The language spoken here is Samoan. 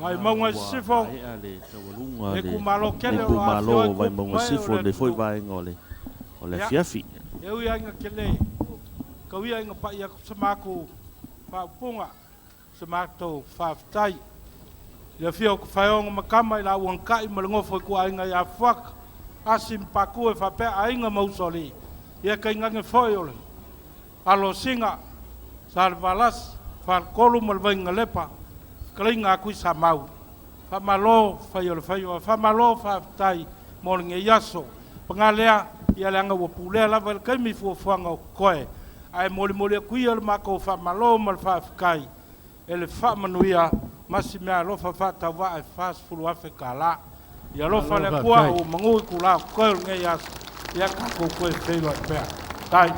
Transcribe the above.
Vaimauga i Ua Sisifo, maea le taualuga le a le itumalo tele o lo o itumalo afifio ai o tupu Vaimauga ma ee o Sisifo le i lenei foi atunuu. vaega o le o le Ia, afiafi. e ui lava ina tele, tau ia ina pai atu se matou faaupuga, se matou faafetai. I le afio o Tafaeoga ma Tama i la Uagatai ma le nofo a ituaiga ia Fuata, Asi ma Patu e faapea Aiga ma Usoalii, ia tainane foi o le Alosina, Salevalasi, Faletolu ma le Vainalepa, fetalaiga a Tuisamau. Faamalo fai o le faiva, faamalo faafetai mo lenei aso. Paga lea, ia leaga ua pulea lava e le taimi fuafuaga o totoe, ae molimoli atu ia le matou faamalo ma le faafetai e le faamanuia ma si meaalofa faatauvaa e $40,000. Ia alofa Malo le Atua faafetai. ua manu itula o totoe o lenei aso, ia tatou toe feiloai pea. Tai.